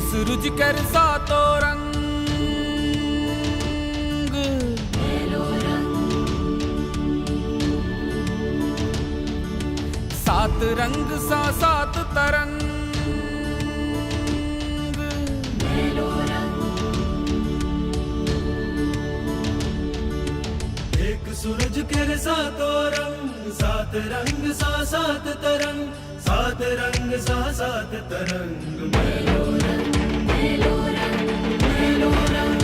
सूरज कर सातो रंग। सात रंग सा सात तरंग। एक सूरज के सातों रंग, सात रंग सा सात तरंग, सात रंग सा सात तरंग। मेलो रंग मेलो रंग मेलो रंग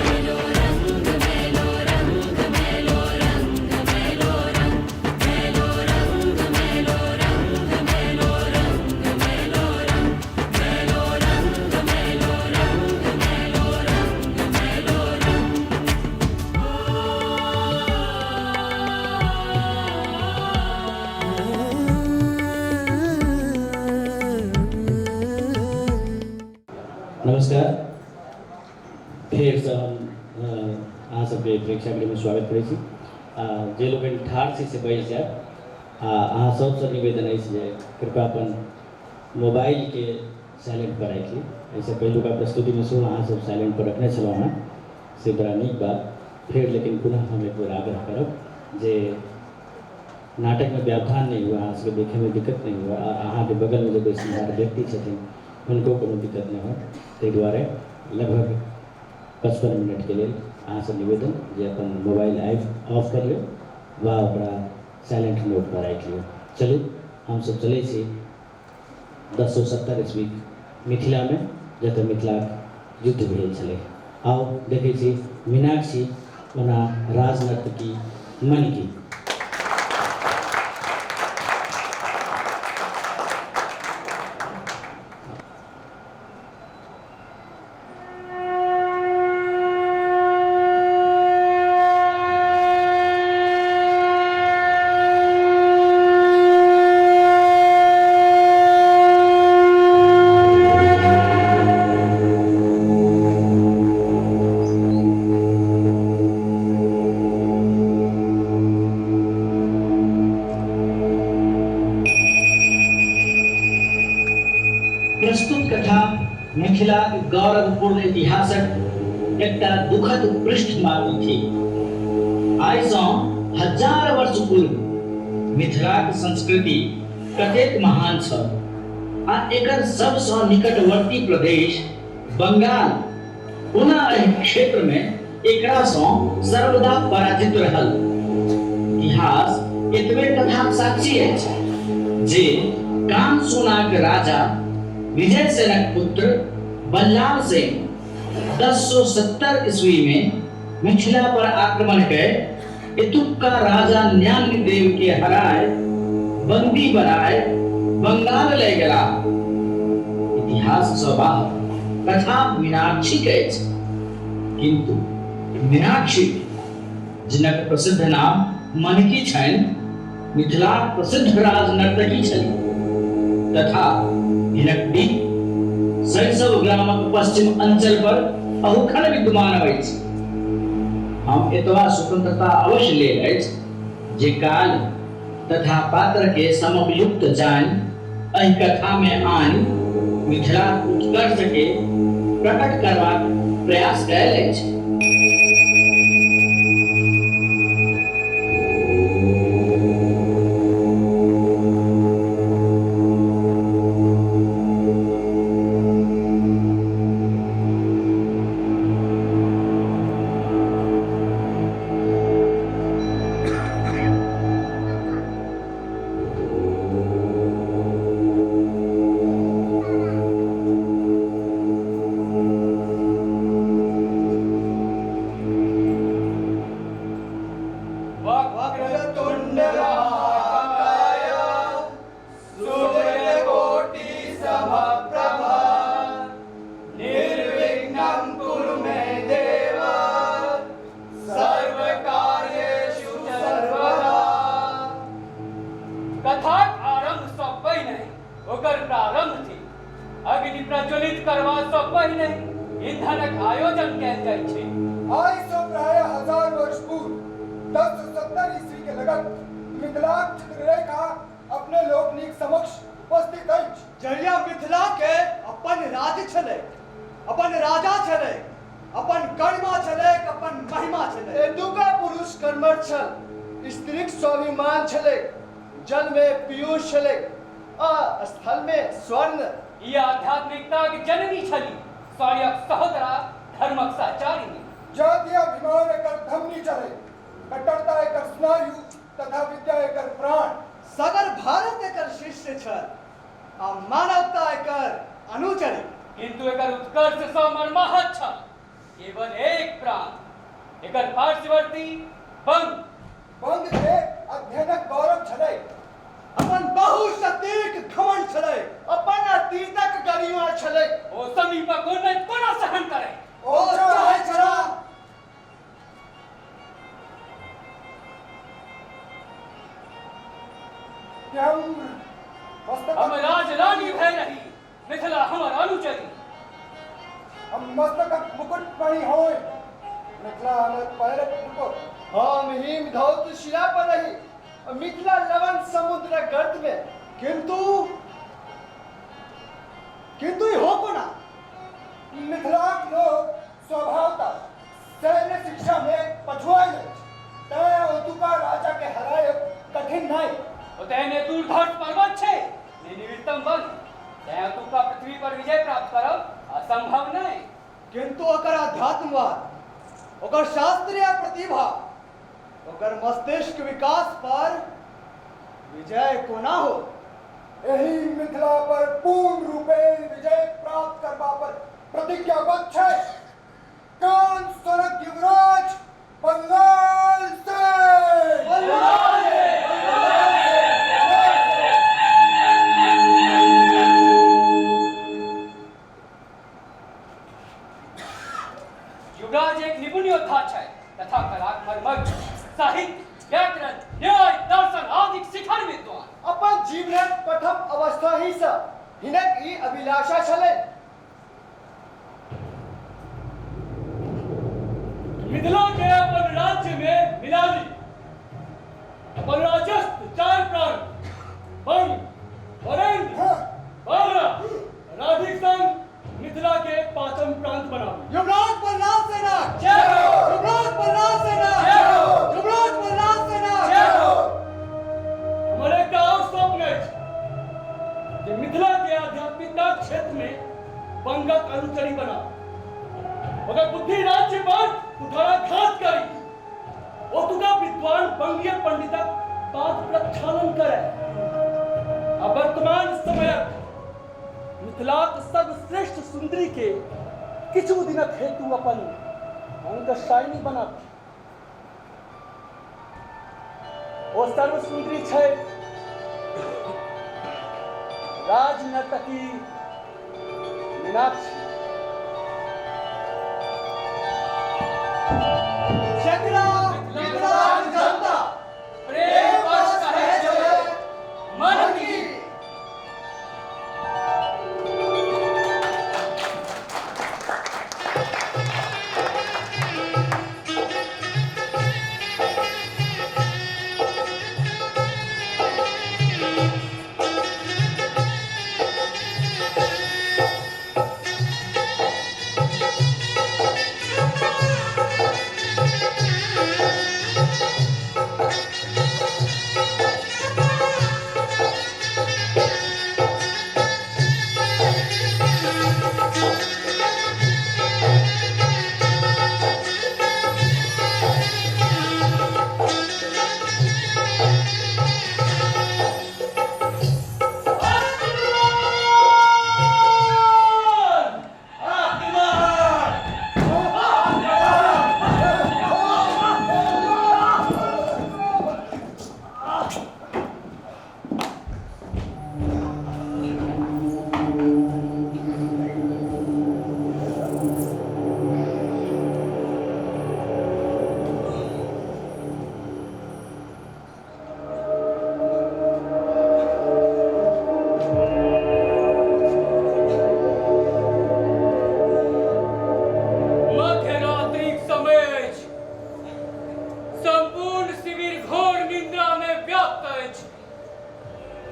मेलो रंग मेलो रंग मेलो रंग मेलो रंग मेलो रंग मेलो रंग मेलो रंग मेलो रंग मेलो रंग मेलो रंग मेलो रंग मेलो रंग। नमस्कार, फेरसँ हम अहाँ सबके प्रेक्षागृहमे स्वागत करै छी। जे लोकनि ठाढ़ छी से बैस जायब आ अहाँ सबसँ निवेदन अछि जे कृपया अपन मोबाइलके साइलेंट पर राखि ली। एहिसँ पहिलुका प्रस्तुतिमे सेहो अहाँ सब साइलेंट पर रखने छलहुँ हेँ, से बड़ा नीक बात। फेर लेकिन पुनः हम एक बेर आग्रह करब जे नाटकमे व्यवधान नहि हुए, अहाँ सबके देखैमे दिक्कत नहि हुए आ अहाँके बगलमे जे बैसनिहार व्यक्ति छथिन हुनको कोनो दिक्कत नहि हो, ताहि दुआरे लगभग 55 मिनटके लेल अहाँसँ निवेदन जे अपन मोबाइल आबि ऑफ कऽ लियौ वा ओकरा साइलेंट मोड पर राखि लियौ। चलू हमसब चलै छी 1070 ईस्वीक मिथिलामे, जतऽ मिथिलाक युद्ध भेल छलै। आउ देखै छी मीनाक्षी ओना राजनर्तकी मनकी। प्रस्तुत कथा मिथिलाक गौरवपूर्ण इतिहासक एकटा दुखद पृष्ठ मात्र थिक। आइसँ हजार वर्ष पूर्व मिथिलाक संस्कृति कतेक महान छल आ एकर सबसँ निकटवर्ती प्रदेश बंगाल कोना एहि क्षेत्रमे एकरासँ सर्वदा पराजित रहल। इतिहास एतबे कथाक साक्षी अछि जे कानसोनाक राजा विजय सेनक पुत्र बल्लाल सेन 1070 ईस्वीमे मिथिला पर आक्रमण कय एतुक्का राजा न्यान्यदेव के हराय बंदी बनाय बंगाल लय गेलाह। इतिहास सँ बाहर कथा मीनाक्षीक अछि, किन्तु मीनाक्षी जिनक प्रसिद्ध नाम मनकी छनि, मिथिलाक प्रसिद्ध राजनर्तकी छलीह तथा हिनक डीह सरिसब ग्रामक पश्चिम अंचल पर अहुखन विद्यमान अछि। हम एतबा स्वतंत्रता अवश्य लेल अछि जे काल तथा पात्र के समुपयुक्त जानि एहि कथा मे आनि मिथिलाक उत्कर्ष के प्रकट करबाक प्रयास कयल अछि। वक्रतुंड महाकाय सूर्यकोटि समप्रभ निर्विघ्नं कुरु मे देव सर्वकार्येषु सर्वदा। कथाक आरंभ सँ पहिने ओकर प्रारंभ थिक। अग्नि प्रज्वलित करबा सँ पहिने ईंधनक आयोजन कयल जाइत छै। आइ सँ प्रायः 1000 वर्ष पूर्व 1070 ईस्वी के लगत मिथिलाक चित्ररेखा अपने लोकनिक समक्ष उपस्थित अछि। जहिया मिथिला के अपन राज्य छलै, अपन राजा छलै, अपन गरिमा छलै, अपन महिमा छलै। एतुका पुरुष कर्मठ छल, स्त्रीक स्वाभिमान छलै, जल में पीयूष छलै आ स्थल में स्वर्ण। ई आध्यात्मिकताक जननी छली, शौर्यक सहोदरा, धर्मक सहचारिणी। जाति अभिमान एकर धमनी छलै, कट्टरता एकर स्नायु तथा विद्या एकर प्राण। सगर भारत एकर शिष्य छल आ मानवता एकर अनुचरी। किंतु एकर उत्कर्ष सँ मर्माहत छल केवल एक प्रांत, एकर पार्श्ववर्ती बंग। बंग के अध्ययनक गौरव छलै, अपन बहुशक्तिक घमंड छलै, अपन अतीतक गरिमा छलै। ओ समीपक उन्नति कोना सहन करै? ओ चाहै छला कि हम मस्तकक हम राज रानी भय रही, मिथिला हमर अनुचरी। हम मस्तकक मुकुट मणि होय, मिथिला हमर पैरक मुकुट। हम हिम धौत शिला पर रही, मिथिला लवण समुद्र गर्त में। किंतु किंतु ई हो कोना? मिथिलाक लोक स्वभावतः सैन्य शिक्षा में पछुआयल अछि, तेँ ओतुका राजा के हरायब कठिन नहि। ओतय ने दुर्धर्ष पर्वत छै ने निवृत्तम वन, तेँ ओतुका पृथ्वी पर विजय प्राप्त करब असंभव नहि। किंतु ओकर अध्यात्मवाद, ओकर शास्त्रीय प्रतिभा, ओकर मस्तिष्क विकास पर विजय कोना हो? एहि मिथिला पर पूर्ण रूपेण विजय प्राप्त करबा पर प्रतिज्ञाबद्ध छै कान स्वर्ग युवराज बल्लाल सिंह। युवराज एक निपुण योद्धा छै तथा कलाक मर्मज्ञ, साहित्य, व्याकरण, न्याय, दर्शन आदिक शिखर विद्वान। अपन जीवनक प्रथम अवस्थाहि सँ हिनक ई अभिलाषा छलनि। मिथिला के अपन राज्य में मिला ली। अपन राजस्थ चार प्रांत बंग, वरेण्य, बांग्ला, राधिक संग मिथिला के पांचम प्रांत बनावी। युवराज बलराज सेना जय हो! युवराज बलराज सेना जय हो! युवराज बलराज सेना जय हो! हमर एकटा और स्वप्न अछि जे मिथिला के आध्यात्मिकता क्षेत्र में बंगक अनुचरी बना, ओकर बुद्धि राज्य पर कुठाराघात करी, ओतुका विद्वान बंगीय पंडितक पाद प्रक्षालन करे आ वर्तमान समयक मिथिलाक सर्वश्रेष्ठ सुंदरी के किछु दिनक हेतु अपन अंगशायनी बनाबी। ओ सर्वसुंदरी छै राजनर्तकी मीनाक्षी। जकरा मिथिलाक जनता प्रेम वश कहै छलै मन की।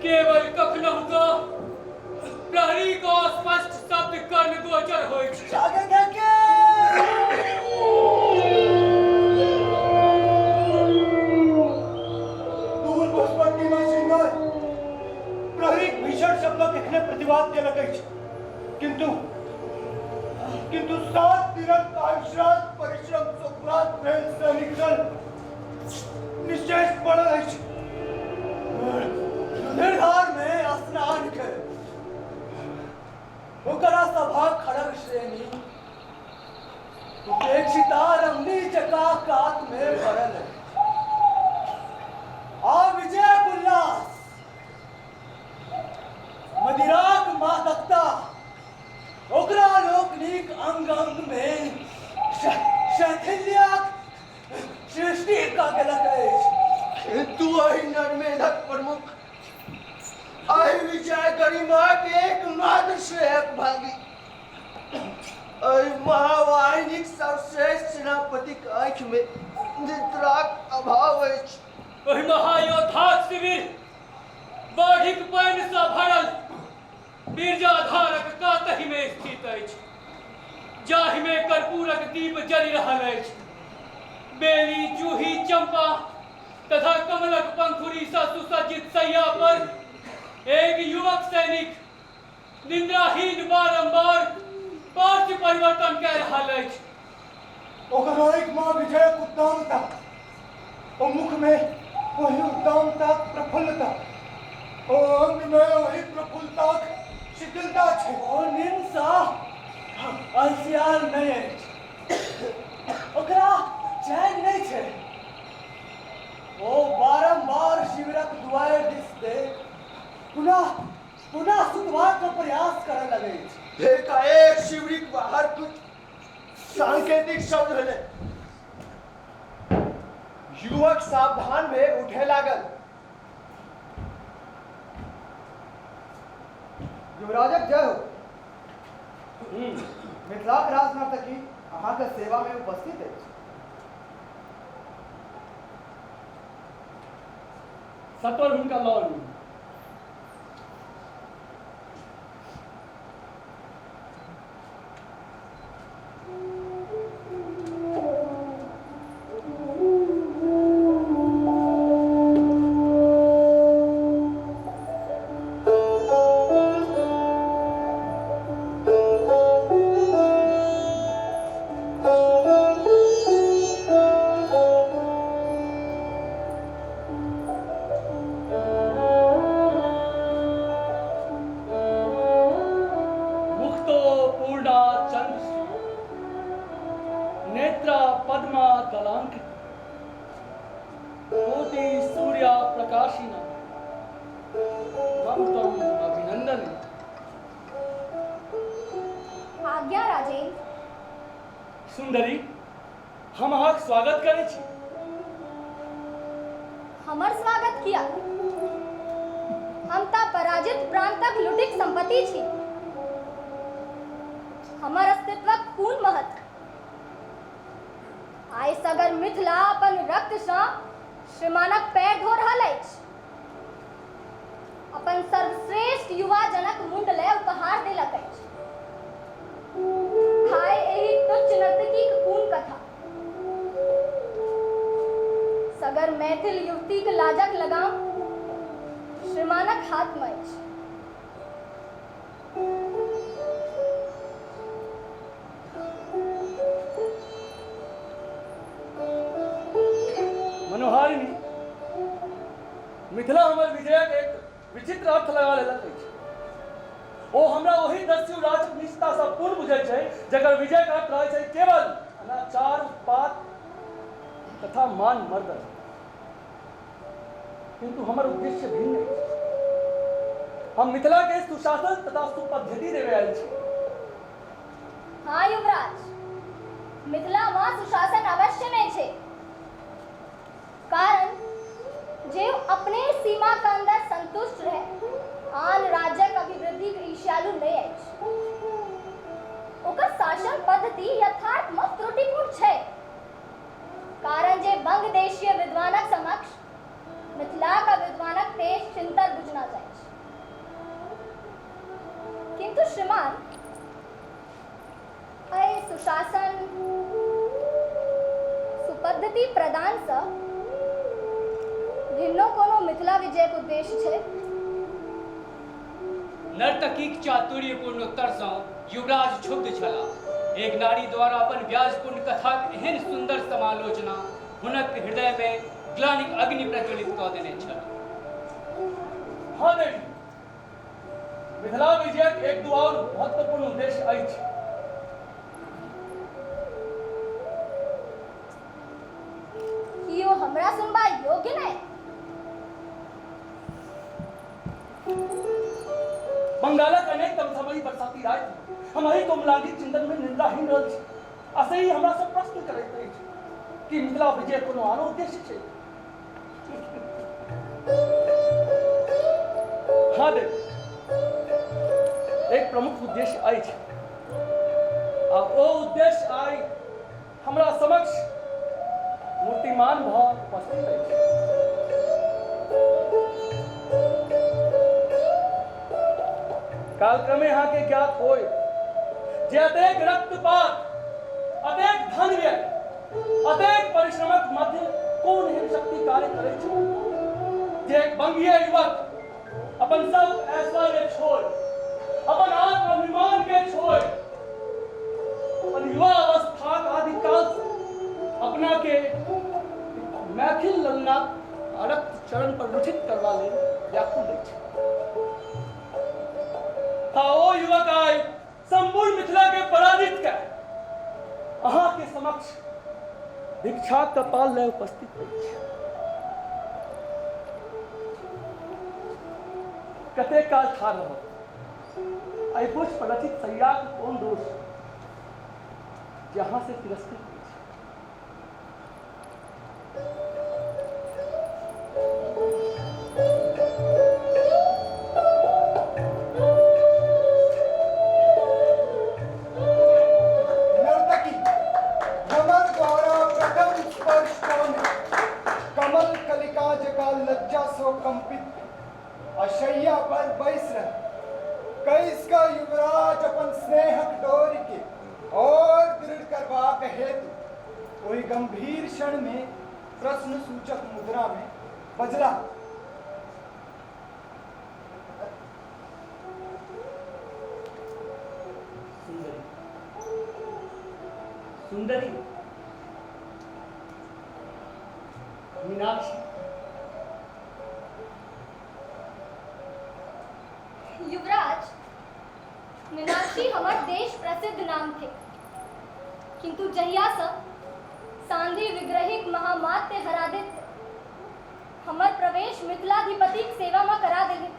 केवल कखनहु कऽ प्रहरी को स्पष्ट शब्द कर्ण गोचर होइछ। दूर भोजपट्टी में श्रृंगार प्रहरीक भीषण शब्दक एखने प्रतिवाद केलक अछि, किंतु किंतु 7 दिनक अविश्रांत परिश्रम सुक्रांत भेल सैनिक दल निश्चेष पड़ल अछि। निर्धार में स्नान कर ओकरा सभा खड़ग श्रेणी उपेक्षिता रमणी जका कात में पड़ल अछि। आ विजय उल्लास मदिराक मादकता ओकरा लोकनिक अंग अंग में शैथिल्यक सृष्टि कऽ देलक अछि। किंतु एहि नरमेधक प्रमुख एहि विजय गरिमाक एकमात्र श्रेयक भागी एहि महावाहिनीक सर्वश्रेष्ठ सेनापतिक आँखिमे निद्राक अभाव अछि। ओहि महायोद्धाक शिविर बाढ़िक पानिसँ भरल बिरजाधारक कातहिमे स्थित अछि, जाहिमे कर्पूरक दीप जरि रहल अछि। बेली, जूही, चंपा तथा कमलक पंखुड़ीसँ सुसज्जित शय्या पर एक युवक सैनिक निद्राहीन बारंबार पार्श्व परिवर्तन कए रहल अछि। ओकर आँखिमे विजयक उद्दामता ओ मुखमे ओहि उद्दामताक प्रफुल्लता ओ अंगमे ओहि प्रफुल्लताक शिथिलता छै। ओ निन्दसँ अलसियाल नहि अछि, ओकरा चैन नहि छै। ओ बारम्बार शिविरक दुआरि दिस देख पुनः पुनः सुतबाक प्रयास करऽ लगैछ। एकाएक शिविरक बाहर कुछ सांकेतिक शब्द भेलै। युवक सावधान भे उठे लागल। युवराजक जय हो। मिथिलाक राजनर्तकी अहाँक सेवा में उपस्थित अछि। सत्वर हुनका लऽ आनू। मुक्तो पूर्णा चंद्र नेत्रा पद्मा दलांकित कोटि सूर्या प्रकाशिना मम तम अभिनंदन। आज्ञा राजेंद्र। सुंदरी, हम अहाँक स्वागत करै छी। हमर स्वागत किया? हम तऽ पराजित प्रांतक लुटिक संपत्ति छी। हमर अस्तित्वक कोन महत्व? आइ सगर मिथिला अपन रक्तसँ श्रीमानक पैर धो रहल अछि। अपन सर्वश्रेष्ठ युवा जनक मुंड लय उपहार देलक अछि। हाय, एहि तुच्छ नर्तकीक कोन कथा? सगर मैथिल युवतीक लाजक लगाम श्रीमानक हाथमे अछि। मनोहारिणी, मिथिला हमर विजयक एक विचित्र अर्थ लगा लेलक अछि। ओ हमरा ओहि दस्यु राजक नीचतासँ पूर्ण बुझैत छै जकर विजयक अर्थ रहै छै केवल अनाचार, उत्पात तथा मान मर्दन। किंतु हमर उद्देश्य भिन्न अछि। हम मिथिला के सुशासन तथा सुपद्धति देवे आयल छी। हाँ युवराज, मिथिला मे सुशासन अवश्य नहि छै, कारण जे अपने सीमा के अंदर संतुष्ट रहे आन राज्यक अभिवृद्धि के ईर्ष्यालु नहि अछि। ओकर शासन पद्धति यथार्थ मे त्रुटिपूर्ण छै, कारण जे बंग देशीय विद्वानक समक्ष मिथिलाक विद्वानक तेज चिंतक बुझना जाइछ। भिन्नो कोनो मिथिला विजयक उद्देश्य छै? नर्तकीक चातुर्यपूर्ण उत्तरसँ युवराज क्षुब्ध छलाह। एक नारी द्वारा अपन व्याजपूर्ण कथाक एहन सुन्दर समालोचना हुनक हृदयमे ग्लानिक अग्नि प्रज्वलित कऽ देने छल। हँ देवी, मिथिला विजयक एक दू आओर महत्वपूर्ण उद्देश्य अछि। की ओ हमरा सुनबा योग्य नहि? बंगालक अनेक तमसमयी बरसाती राति हम एहि कोमलांगी चिंतन में निद्राहीन रहल छी आ से ही हमरा सब प्रश्न करैत अछि कि मिथिला विजय कोनो आनो उद्देश्य छै? हाँ देव, एक प्रमुख उद्देश्य अछि आ ओ उद्देश्य आइ हमरा समक्ष मूर्तिमान भऽ उपस्थित अछि। कालक्रमे अहाँके ज्ञात होय जे अतेक रक्तपात, अतेक धन व्यय, अतेक परिश्रमक मध्य कोन एहन शक्ति कार्य करै छै जे एक बंगीय युवक अपन सब ऐश्वर्य छोड़ि, अपन आत्माभिमान के छोड़ि, अपन युवा अवस्थाक आदिकाल से अपना के मैथिल ललना रक्त चरण पर लुठित करवा लेल व्याकुल अछि। आ ओ युवक आइ सम्पूर्ण मिथिला के पराजित कए अहाँ के समक्ष भिक्षा कपाल लय उपस्थित अछि। कतेक काल ठाढ़ रहब? एहि पुष्प रचित शय्याक कोन दोष जे अहाँ से तिरस्कृत अछि? नर्तकी भ्रमर द्वारा प्रथम स्पर्श पौने कमल कलिका जकाँ लज्जा सँ कंपित अशैया पर बैस रह कैस का युवराज अपन स्नेहक डोरी के और दृढ़ करबाक हेतु ओहि गंभीर क्षण में प्रश्न सूचक मुद्रा में बजला। सुंदरी, सुंदरी मीनाक्षी। युवराज, मीनाक्षी हमर देश प्रसिद्ध नाम थिक, किंतु जहिया सँ सांधि विग्रहिक महामात्य हरादित्य हमर प्रवेश मिथिलाधिपतिक सेवा में करा देलनि,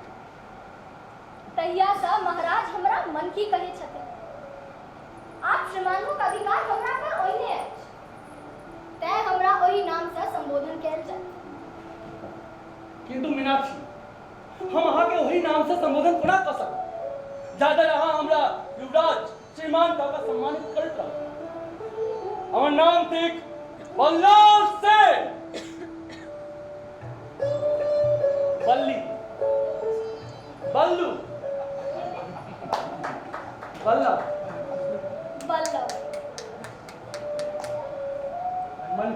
तहिया सँ महाराज हमरा मनकी कहै छथिन। आब श्रीमानोक अधिकार हमरा पर ओहिने अछि, तें हमरा ओहि नाम सँ संबोधन कयल जाय। किंतु मीनाक्षी, हम अहाँके ओहि नाम से संबोधन कोना कऽ सकब जाधरि अहाँ हमरा युवराज श्रीमान कऽ कऽ सम्मानित करैत रहब। हमर नाम थिक बल्लाल सेन। बल्ली, बल्लू, बल्लभ, बल्लभ, मन।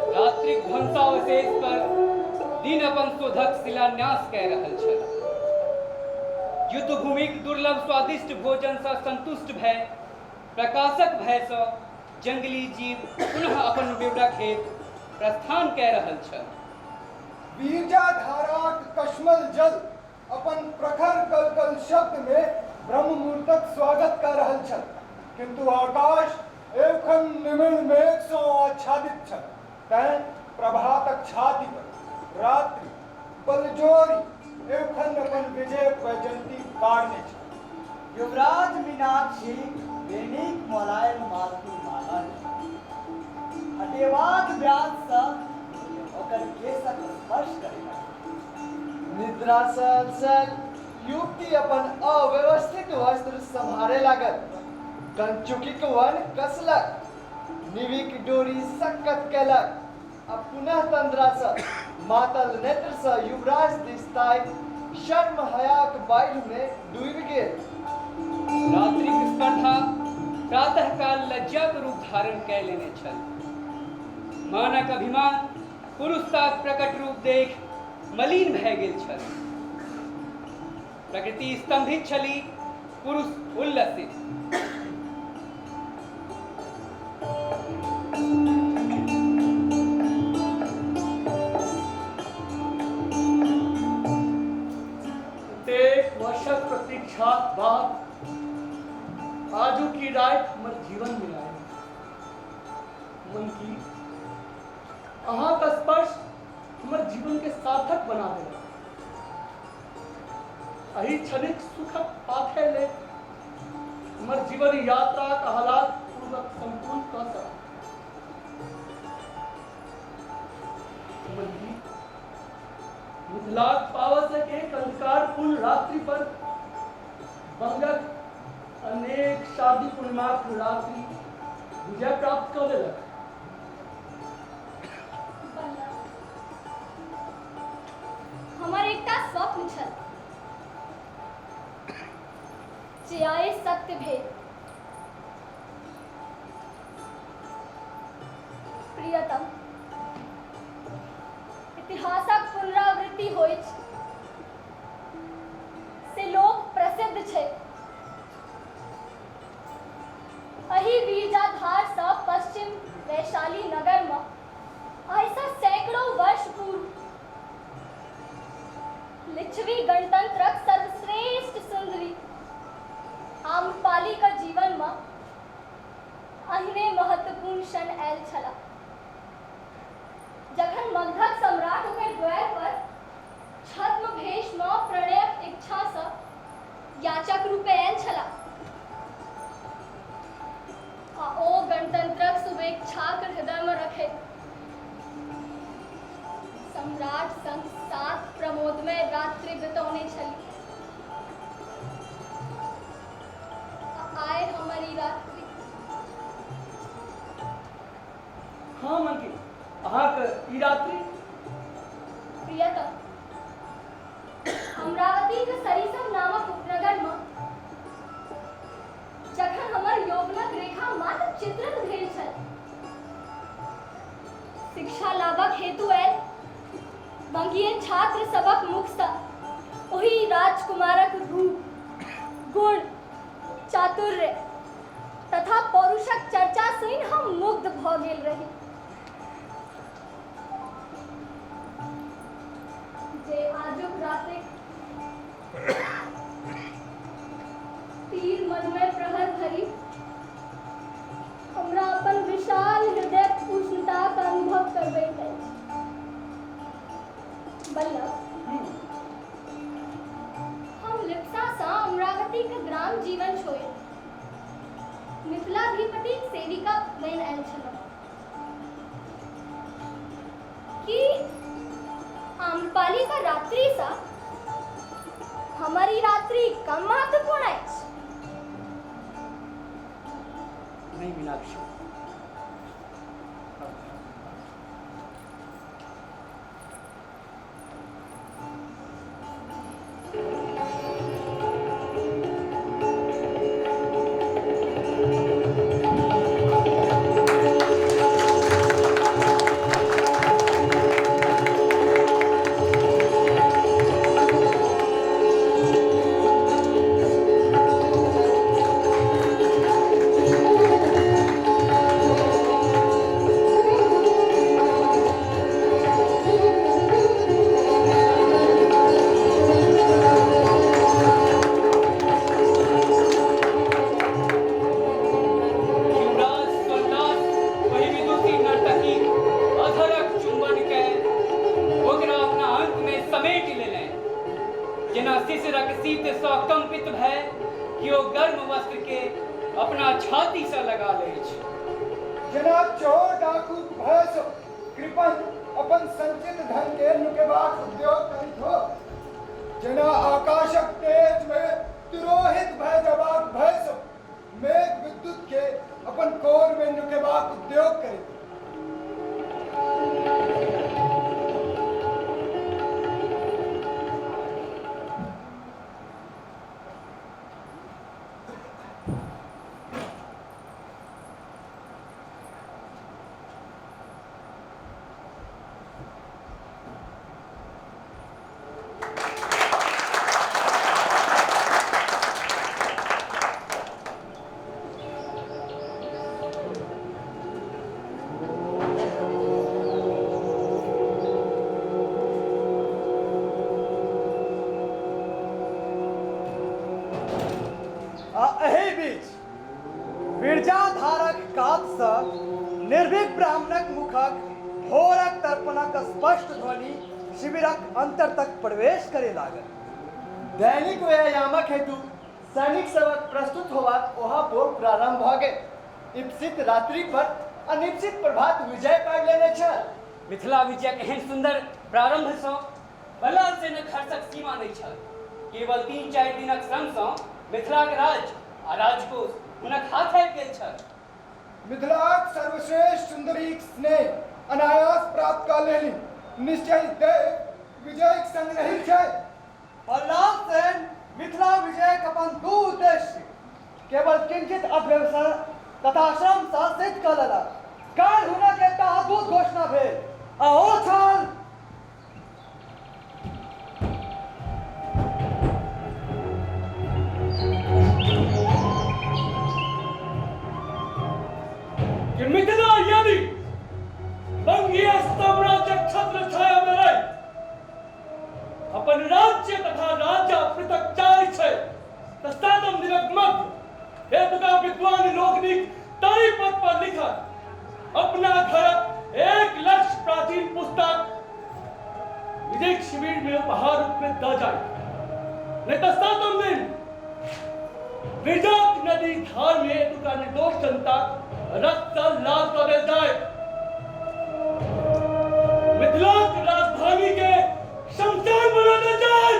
रात्रिक ध्वंसावशेष पर दिन अपन शोधक शिलान्यास कय रहल छल। युद्धभूमिक दुर्लभ स्वादिष्ट भोजन सँ संतुष्ट भय प्रकाशक भयसँ जंगली जीव पुनः अपन विवरक हेतु प्रस्थान कय रहल छल। वीरजा धाराक कश्मल जल अपन प्रखर कलकल शब्द मे ब्रह्म मुहूर्तक स्वागत कऽ रहल छल, किन्तु आकाश एखन निमिड़ मेघ सँ आच्छादित छल, तैं प्रभातक छाती पर रात्रि बलजोरी एखन अपन विजय वैजयंती गाड़ने छल। युवराज मीनाक्षी वेणीक मोलायल मालती माला हटेबाक व्याजसँ ओकर केशक स्पर्श करे लागल। निद्रा सँ अलसल युवती अपन अव्यवस्थित वस्त्र सम्हारे लागल। कंचुकीक वन कसलक, निविक डोरी सक्कत केलक आ पुनः तंद्रासँ मातल नेत्रसँ युवराज दिस ताकि शर्म हयाक बाढ़िमे डूबि गेल। रात्रिक स्पर्धा प्रातःकाल लज्जाक रूप धारण कय लेने छल। मानक अभिमान पुरुषताक प्रकट रूप देख मलिन भए गेल छल। प्रकृति स्तंभित छली, पुरुष उल्लसित। प्रत्येक वर्षक प्रतीक्षाक बाद आजू की राति हमर जीवन में आयल। मन की अहाँक स्पर्श हमर जीवन के सार्थक बना देलक। एहि क्षणिक सुखक पाथे ले हमर जीवन यात्राक हालात पूर्वक संपूर्ण कऽ सकब। मनकी मिथिलाक पावसक एक अंधकारपूर्ण रात्रि पर बंगक अनेक शादी पूर्णिमाक रात्रि विजय प्राप्त कऽ लेलक। हमर एकटा स्वप्न छल जे आइ सत्य भेल। प्रियतम, इतिहासक पुनरावृत्ति होइछ से लोक प्रसिद्ध छै। एहि वीरजाधारसँ पश्चिम वैशाली नगरमे आइसँ सैकड़ों वर्ष पूर्व लिच्छवी गणतंत्रक सर्वश्रेष्ठ सुंदरी आम्रपालीक जीवनमे अहिने महत्वपूर्ण क्षण आयल छला, जखन मगधक सम्राट ओकर द्वार पर छद्म भेषमे प्रणयक इच्छासँ याचक रूपे आयल छला आ ओ गणतंत्रक शुभेच्छाक हृदयमे रखैत सम्राट संग सात प्रमोदमय रात्रि बितौने छली। आ आइ हमर ई रात्रि। हाँ मंकी, अहाँक ई रात्रि। प्रियतम, अमरावतीक सरिसब नामक उपनगरमे जखन हमर यौवनक रेखा मात्र चित्रित भेल छल, शिक्षा लाभक हेतु आयल बंगीय छात्र सभक मुखसँ ओहि राजकुमारक रूप, गुण, चातुर्य तथा पौरुषक चर्चा सुनि हम मुग्ध भऽ गेल रही। जे आजुक रातिक तीर मनमे प्रहर भरि हमरा अपन विशाल हृदयक उष्णताक अनुभव करबैत अछि। बल्लभ, हम लिप्सासँ अमरावतीक ग्राम जीवन छोड़ि मिथिलाधिपतिक सेविका बनि आयल छलहुँ। की आम्रपालीक रात्रिसँ हमर ई रात्रि कम महत्वपूर्ण अछि? नहि मीनाक्षी। शिशिरक शीतसँ कम्पित भए केओ गर्म वस्त्रके अपना छातीसँ लगा लैछ। जेना चोर डाकूक भयसँ कृपण अपन संचित धनकेँ नुकेबाक उद्योग करैत हो, जेना आकाशक तेजमे तिरोहित भए जयबाक भयसँ मेघ विद्युतकेँ अपन कोरमे नुकेबाक उद्योग करैत हो। आ एहि बीच विरजाधारक कातसँ निर्भीक ब्राह्मणक मुखक भोरक तर्पणक स्पष्ट ध्वनि शिविरक अंतर तक प्रवेश करे लागल। दैनिक व्यायामक हेतु सैनिक सभक प्रस्तुत होबाक ओहापोह प्रारंभ भऽ गेल। ईप्सित रात्रि पर अनिप्सित प्रभात विजय पाबि लेने छल। मिथिला विजयक एहन सुन्दर प्रारंभसँ बल्लाल सेनक हर्षक सीमा नहि छल। केवल 3-4 दिनक श्रमसँ मिथिलाक राज्य आ राजकोष हुनक हाथ आबि गेल छल। मिथिलाक सर्वश्रेष्ठ सुन्दरीक स्नेह अनायास प्राप्त कऽ लेलनि। निश्चय देव विजयक संग नहि छै। बल्लाल सेन मिथिला विजयक अपन दू उद्देश्य केवल किंचित अध्यवसाय तथा श्रम सँ सिद्ध कऽ लेलक। काल्हि हुनक एकटा अद्भुत घोषणा भेल आ ओ छल। कि मिथिला यदि बंगीय साम्राज्यक छत्र छाया मे रहि अपन राज्य तथा राजा पृथक चाहै छै तऽ सातम दिनक मध्य एतुका विद्वान लोकनिक ताहि पद पर लिखल अपना घरक 1 लक्ष प्राचीन पुस्तक विजय शिविर में उपहार रूप में द जाए, नहीं तो सातम दिन विरजाक नदी धार में एतुका निर्दोष जनता रक्त सँ लाल कऽ देल जाए, मिथिलाक राजधानी के शमशान बना देल जाए।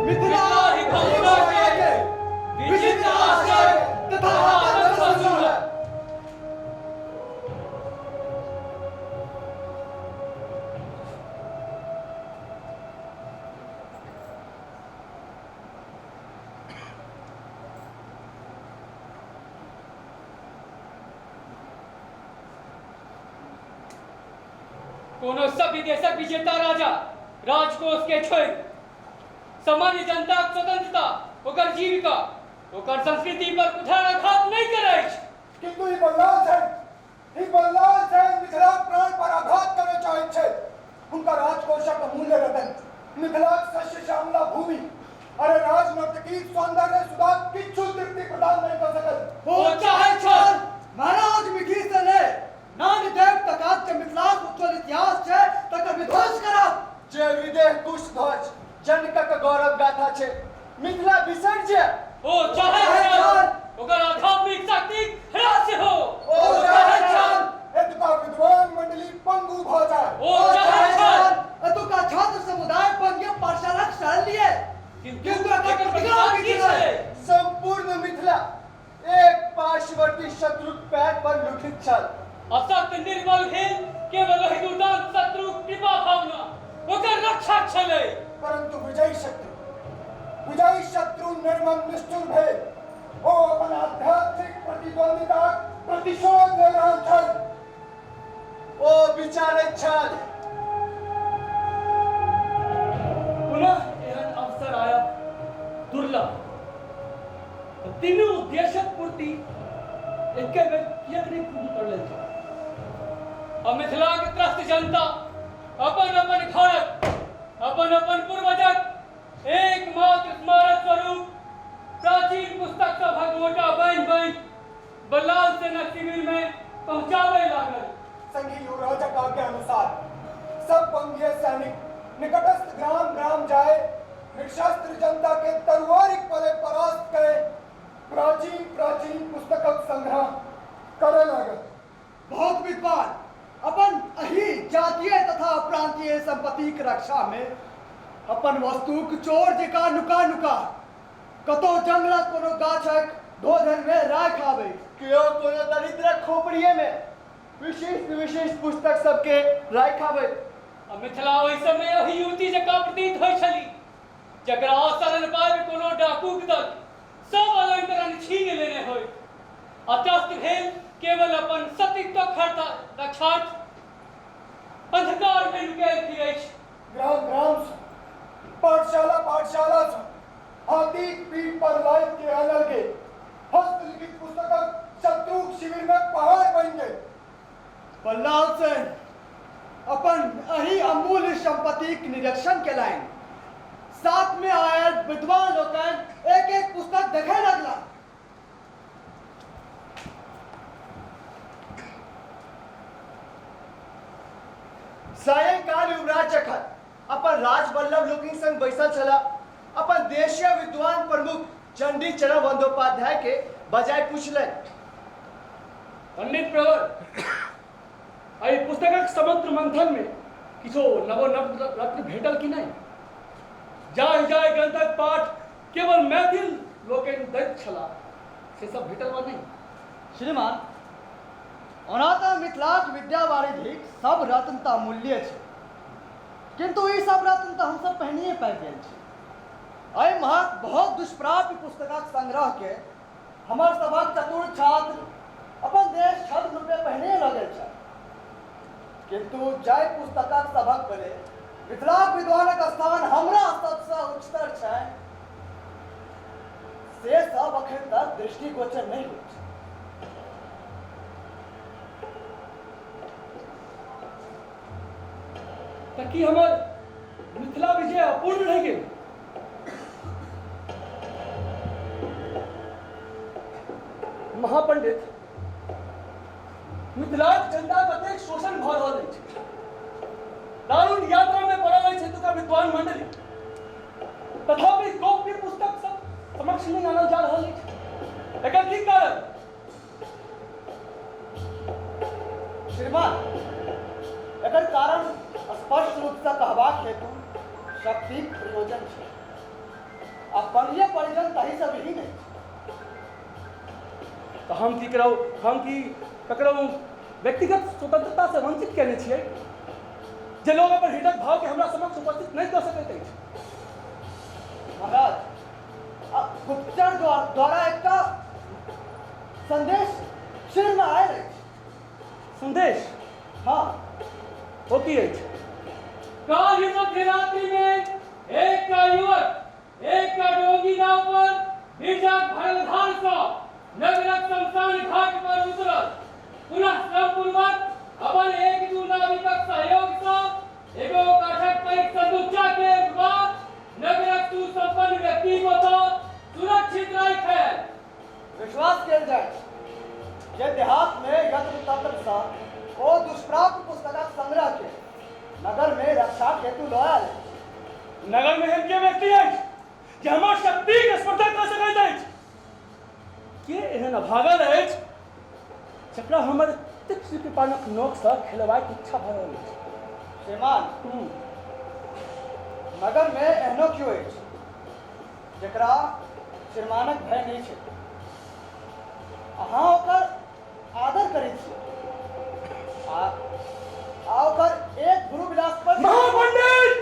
मिथिला के विचित्र आश्चर्य तथा आतंक सँ कोनो सभ्य देशक विजेता राजा राजकोष के छोड़ि सामान्य जनताक स्वतंत्रता, ओकर जीविका, ओकर संस्कृति पर कुठाराघात नहि करैछ। किन्तु ई बल्लाल सेन, ई बल्लाल सेन मिथिलाक प्राण पर आघात करय चाहैत छथि। हुनका राजकोषक अमूल्य रतन, मिथिलाक शस्य श्यामला भूमि, अरे राजनर्तकी सौंदर्य सुधा किछु तृप्ति प्रदान नहि कऽ सकल। ओ चाहैत छल महाराज मिथि से ले नान्य देव तक जे मिथिलाक उज्ज्वल इतिहास छै तकर विध्वंस करब। जे विदेह कुश ध्वज जनकक गौरव गाथा छै मिथिला बिसरि जाय। ओ चाहैत छल ओकर आध्यात्मिक शक्तिक ह्रास हो। ओ चाहैत छल एतुका विद्वान मंडली पंगु भऽ जाय। ओ चाहैत छल एतुका छात्र समुदाय बंगीय पाठशालाक शरण लिए, किन्तु किन्तु एकर एकर प्रतिकार प्रतिकार की की छलै? छलै? संपूर्ण मिथिला एक पार्श्ववर्ती शत्रुक पैर पर लुठित छल। असत्य निर्बल भेल केवल ओहि दुर्दांत शत्रुक कृपा भावना ओकर रक्षा छलै। परंतु विजयी शत्रु निर्मम निष्ठुर भेल। ओ अपन आध्यात्मिक प्रतिद्वंदिताक प्रतिशोध लऽ रहल छल। ओ विचारैत छल। पुनः एहन अवसर आयब दुर्लभ। तऽ तीनू उद्देश्यक पूर्ति एके बेर किएक नहि पूर्ण कर लेल जाय? आ मिथिलाक त्रस्त जनता अपन अपन घरक, अपन अपन पूर्वजक एकमात्र स्मारक स्वरूप प्राचीन पुस्तक सभक मोटा बान्हि बान्हि बल्लाल सेनक शिविर मे पहुँचाबय लागल। संगहि युवराजक आज्ञा अनुसार सब बंगीय सैनिक निकटस्थ ग्राम ग्राम जाए निःशस्त्र जनता के तरुआरिक बले परास्त कए प्राचीन प्राचीन पुस्तकक संग्रह करय लागल। बहुत विद्वान अपन अही जातीय तथा प्रांतीय संपत्तिक रक्षा में अपन वस्तुक चोर जकाँ नुका नुका कतौ जंगलक कोनो गाछक धोधन में राखि आबै। केओ कोनो दरिद्रक खोपड़िए में विशिष्ट विशिष्ट पुस्तक सबके राखि आबै। आ मिथिला ओहि समय ओहि युवती जकाँ प्रतीत होइत छली जकरा शरण पाबि कोनो डाकूक दल सब अलंकरण छीन लेने होय आ त्रस्त भेल केवल अपन सतीत्वक रक्षार्थ अंधकार में नुकायल फिरैछ। ग्राम ग्राम सँ, पाठशाला पाठशाला सँ हाथीक पीठ पर लादि के आनल गेल हस्तलिखित पुस्तकक शत्रुक शिविर में पहाड़ बनि गेल। बल्लाल सेन अपन एहि अमूल्य संपत्तिक निरीक्षण केलनि। साथ में आयल विद्वान लोकनि एक एक पुस्तक देखय लगला। सायंकाल युवराज जखन अपन राजवल्लभ लोकनि संग बैसल छलाह, अपन देशीय विद्वान प्रमुख चंडी चरण बंदोपाध्याय के बजाय पुछलनि। पंडित प्रवर, एहि पुस्तकक समुद्र मंथन में किछो नवो नव रत्न भेटल कि नहि? जाहि जाहि ग्रंथक पाठ केवल मैथिल लोकनि दैत छलाह से सब भेटल वा नहि? श्रीमान, ओना तऽ मिथिलाक विद्यावारिधिक सब रत्न तऽ अमूल्य छै, किन्तु ई सब रत्न तऽ हमसब पहिनहिए पाबि गेल छी। एहि महक बहुत दुष्प्राप्य पुस्तकक संग्रह के हमर सभक चतुर छात्र अपन देश छद्म रूपे पहिने लऽ गेल छल, किन्तु जाहि पुस्तकक सभक बले मिथिलाक विद्वानक स्थान हमरा सबसँ उच्चतर छनि से सब अखन तक दृष्टिगोचर नहि होइत छै। तऽ की हमर मिथिला विजय अपूर्ण रहि गेल? महापंडित, मिथिलाक जनता कतेक शोषण भऽ रहल अछि। दारुण यात्रा में पड़ल अछि एतुका विद्वान मंडली, तथापि गोप्य पुस्तक सब समक्ष नहि आनल जा रहल अछि। एकर की कारण? श्रीमान, एकर कारण स्पष्ट रूपसँ कहबाक हेतु शक्तिक प्रयोजन छै आ बंगीय परिजन ताहिसँ विहीन अछि। तऽ हम की करब? हम की ककरो व्यक्तिगत स्वतंत्रतासँ वंचित कयने छियै जे लोग अपन हृदयक भावके हमरा समक्ष उपस्थित नहि कऽ सकैत अछि? महाराज, आ गुप्तचर द्वारा एकटा संदेश शिरमे आयल अछि। संदेश? हँ। ओ की अछि? काल्हि मध्यरात्रि मे एकटा युवक एकटा डोंगी नाव पर गिरजाक भरल धार सँ नगरक शमशान घाट पर उतरल। पुनः श्रमपूर्वक अपन एक दू नाविकक सहयोग सँ एगो काठक पैघ संदूकचा के उठबा नगरक सुसंपन्न व्यक्तिक ओतऽ सुरक्षित राखि आयल। विश्वास कयल जाय जे देहात मे यत्र तत्र सँ ओ दुष्प्राप्य पुस्तकक संग्रह के नगर मे रक्षाक हेतु लऽ आयल अछि। नगर मे एहन के व्यक्ति अछि जे हमर शक्तिक स्पर्धा कऽ सकैत अछि? के एहन अभागल अछि जकरा हमर तीक्ष्ण कृपाणक नोक सँ खेलबाक इच्छा भऽ रहल अछि? श्रीमान, नगर मे एहनो केओ अछि जकरा श्रीमानक भय नहि छै। अहाँ ओकर आदर करैत छी आ आ ओकर एक गुरु विलास पर। महापंडित!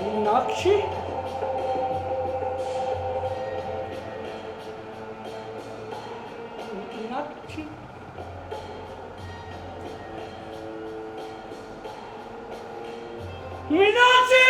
मीनाक्षी, मीनाक्षी, मीनाक्षी!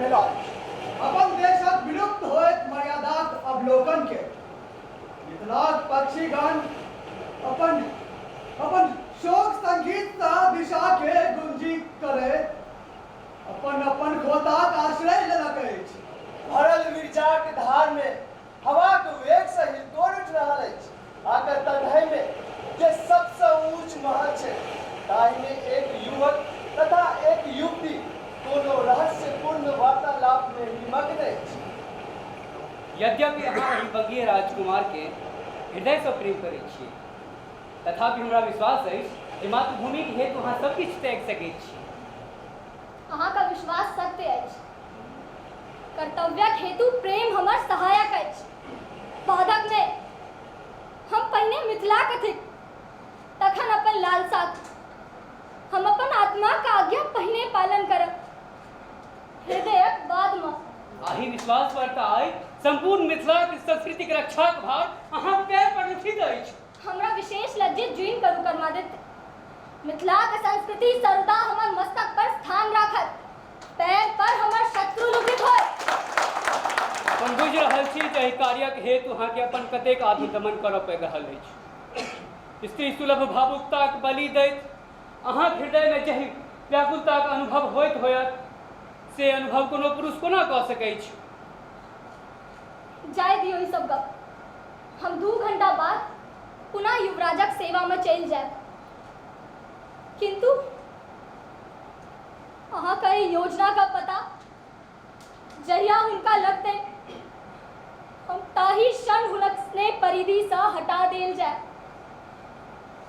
भेला अछि। अपन देशक विलुप्त होइत मर्यादाक अवलोकन के मिथिलाक पक्षीगण अपन अपन शोक संगीत सँ दिशा के गुंजित करैत अपन अपन खोताक आश्रय लेलक अछि। भरल मिर्जाक धार मे हवाक वेग सँ हिलकोर उठि रहल अछि। आकर तटहि मे जे सब सँ ऊँच महल छै ताहि मे एक युवक तथा एक युवती कोनो रहस्यपूर्ण वार्तालाप मे निमग्न अछि। यद्यपि अहाँ एहि बंगीय राजकुमार केँ हृदय सँ प्रेम करैत छियै, तथापि हमरा विश्वास अछि जे मातृभूमिक हेतु अहाँ सब किछु त्यागि सकैत छी। अहाँक विश्वास सत्य अछि। कर्तव्यक हेतु प्रेम हमर सहायक अछि, बाधक नहि। हम पहिने मिथिलाक थिक, तखन अपन लालसाक। हम अपन आत्माक आज्ञा पहिने पालन करब, हृदयक बादमे। अही विश्वास पर तऽ आइ सम्पूर्ण मिथिलाक संस्कृतिक रक्षाक भार अहाँक पैर पर लुठित अछि। हमरा विशेष लज्जित जुनि करू कर्मादित्य। मिथिलाक संस्कृति सर्वदा हमर मस्तक पर स्थान राखत। पैर पर हमर शत्रु लुठित होय। हम बुझि रहल छी जे एहि कार्यक हेतु अहाँके अपन कतेक आत्मदमन करऽ पड़ि रहल अछि। स्त्री सुलभ भावुकताक बलि दैत अहाँक हृदयमे जाहि व्याकुलताक अनुभव होइत होयत से अनुभव कोनो पुरुष कोना कऽ सकैछ? जाय दियौ ई सब गप। हम 2 घंटा बाद पुनः युवराजक सेवामे चलि जायब। किन्तु अहाँक एहि योजनाक पता जहिया हुनका लगतै हम ताहि क्षण हुनक स्नेह परिधिसँ हटा देल जाय।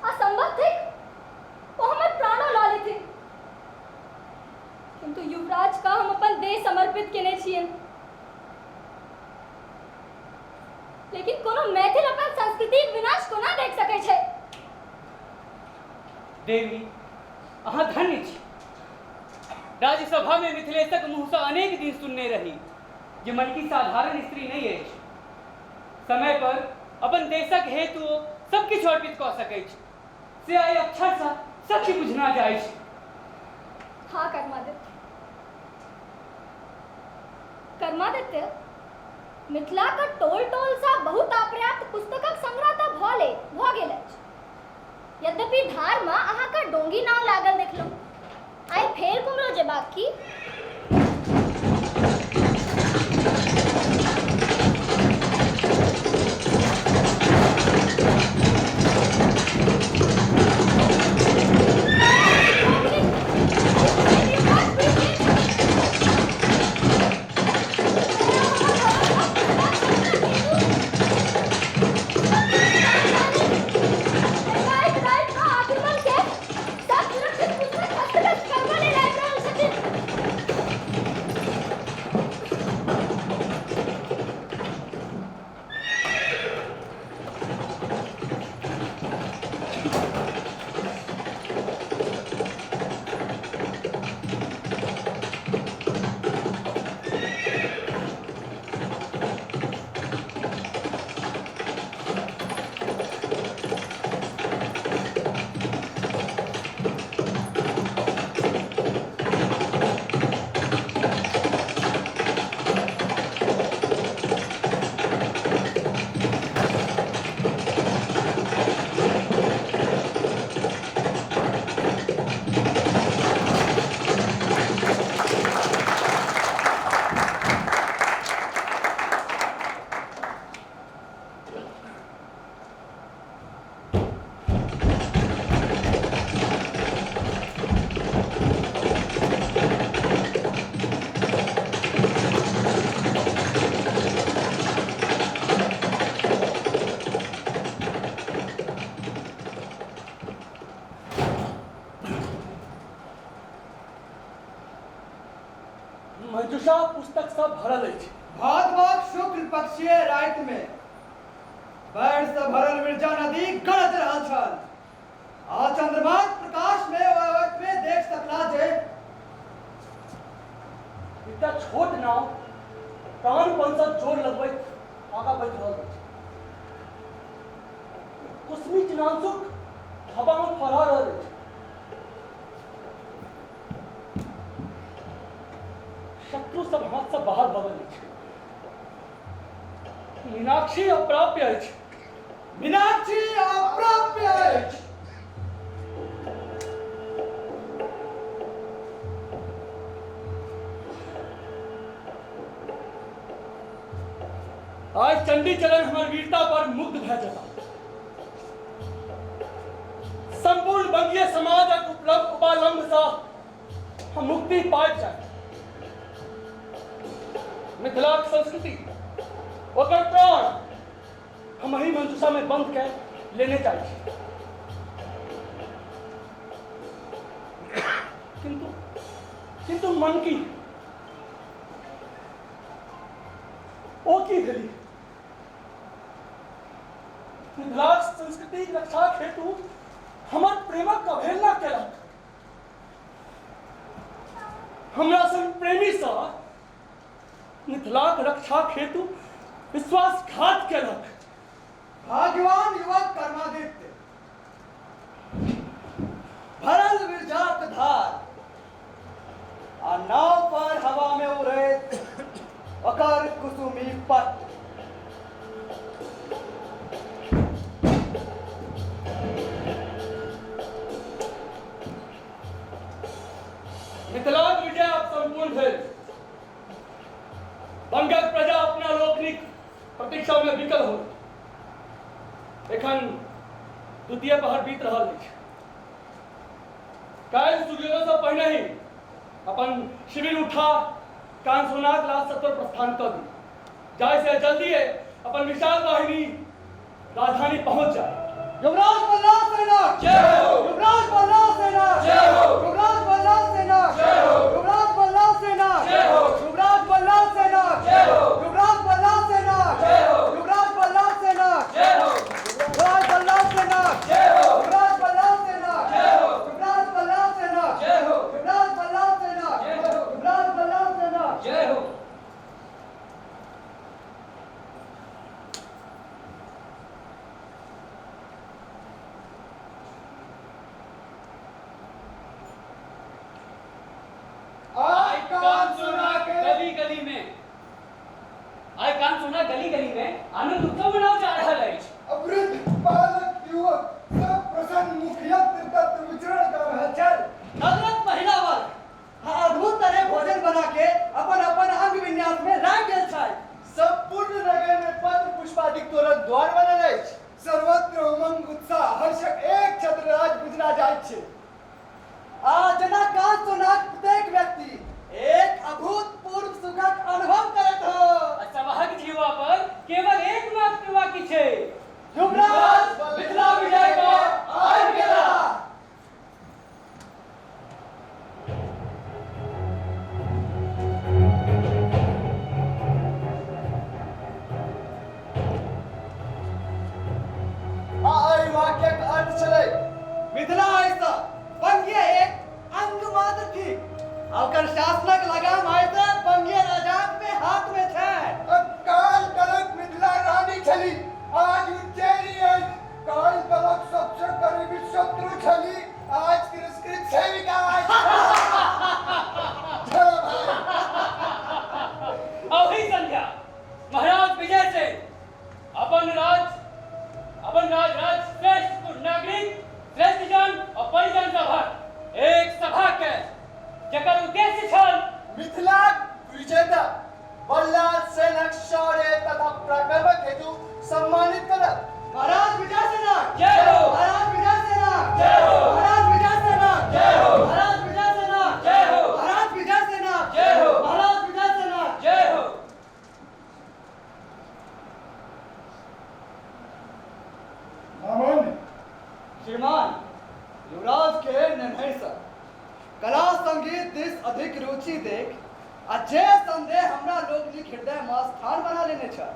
असंभव थिक ओ हमर प्राणो लऽ लेथिन। किन्तु युवराज का हम अपन देह समर्पित केने छियनि। लेकिन कोनो मैथिल अपन संस्कृतिक विनाश कोना देख सकै छै? देवी, अहाँ धन्य छी। राज्यसभामे मिथिलेशक मुँहसँ अनेक दिन सुनने रही जे मनकी साधारण स्त्री नहि अछि। समय पर अपन देशक हेतु ओ सब किछु अर्पित कऽ सकैछ, से आइ अक्षरशः सत्य बुझना जाइछ। हाँ कर्मादित्य, कर्मादित्य, मिथिलाक टोल टोलसँ बहुत अपर्याप्त पुस्तकक संग्रह तऽ भऽ गेल अछि। यद्यपि धारमे अहाँके डोंगी नाव लागल देखलहुँ, आइ फेर कुम्हरो जेबाक की? मंजूषा पुस्तक सब भरल अछि। भादवक शुक्ल पक्षीय रातिमे बाढ़िसँ भरल मिर्जा नदी गरज रहल छल आ चंद्रमाक प्रकाशमे ओ ओतबे देख सकला जे एकटा छोट नाव प्राणपणसँ जोर लगबैत आगाँ बढ़ि रहल अछि। कुसमी चिनांशुक हवामे फहरा रहल अछि। शत्रु सब हाथ मीनाक्षी अप्राप्य अछि। मीनाक्षी अप्राप्य अछि। आइ चंडीचरण हमर वीरता पर मुग्ध भए जेता। संपूर्ण बंगीय समाजक उपलब्ध उपालंब सँ हम मुक्ति पाबि जायब। मिथिलाक संस्कृति, ओकर प्राण हम एहि मंजूषा में बंद कए लेने जाइ छी। किंतु किंतु मन की ओ की भेली? मिथिलाक संस्कृतिक रक्षाक हेतु हमर प्रेमक अवहेलना केलक। हमरा सन प्रेमीसँ मिथिलाक रक्षाक हेतु विश्वासघात केलक। भाग्यवान युवक कर्मादित्य, भरल विरजाक धार आ नाव पर हवा में उड़ैत ओकर कुसुमी पट। मिथिलाक विजय आब सम्पूर्ण भेल। बंगक प्रजा अपना लोकनिक प्रतीक्षा में विकल हो। एखन द्वितीय पहर बीत रहल अछि। काल्हि सूर्योदय से पहिने ही अपन शिविर उठा कानसोनाक लाल सत्वर प्रस्थान कऽ दी, जाहिसँ जल्दिए अपन विशाल वाहिनी राजधानी पहुंच जाए। युवराज बल्लाल सेना जय हो! युवराज बल्लाल सेना जय हो! युवराज बल्लाल सेना जय हो! युवराज बल्लाल सेना जय हो! युवराज बल्लाल सेना जय हो! युवराज बल्लाल सेना जय हो! युवराज बल्लाल सेना जय हो! युवराज बल्लाल सेना जय हो! युवराज बल्लाल सेना जय हो! युवराज बल्लाल सेना जय हो! युवराज बल्लाल सेना जय हो! युवराज बल्लाल सेना जय हो! आइ कान सुना के गली गली में, आइ कान सुना गली गली में आनंद उत्सव मनाओल जा रहल अछि। वृद्ध बालक युवक सब प्रसन्न मुख यत्र तत्र विचरण कर रहल छल। नवरत महिला वर्ग आ अद्भुत तरह भोजन बना के अपन अपन अंग विन्यास में राखि गेल छथि। संपूर्ण नगर में पत्र पुष्पादिक तोरण द्वार बनल अछि। सर्वत्र उमंग उत्साह हर्षक एक छत्र राज बुझना जाइत छै। आ जेना कान सोनाक प्रत्येक व्यक्ति एक अभूतपूर्व सुखक अनुभव करैत हो। आ सबहक जीवा पर केवल एकमात्र वाक्य छै, युवराज मिथिला विजय कऽ आबि गेलाह। आ एहि वाक्यक अर्थ छलै, मिथिला आइसँ बंगीय एक अंग मात्र थिक आ ओकर शासनक लगाम आइसँ बंगीय राजाक में हाथ में छै। काल तलक मिथिला रानी छली, आज उज्जैनी अछि। काल तलक सबसे करीबी शत्रु छली, आज तिरस्कृत सेविका अछि। चलो भाई। ओही संध्या महाराज विजय सिंह अपन राज राज श्रेष्ठ नागरिक, श्रेष्ठ जन और परिजन सभक एक सभा के, जकर उद्देश्य छल मिथिलाक विजेता बल्लाल सेनक शौर्य तथा पराक्रमक हेतु सम्मानित करब। महाराज विजय सेना जय हो! महाराज विजय सेना जय हो! महाराज विजय सेना जय हो! महाराज विजय सेना जय हो! महाराज विजय सेना जय हो! महाराज विजय सेना जय हो! मामन श्रीमान, युवराज के निर्णय से कला संगीत दिस अधिक रुचि देख आ जे संदेह हमरा लोकनिक हृदय में स्थान बना लेने छल,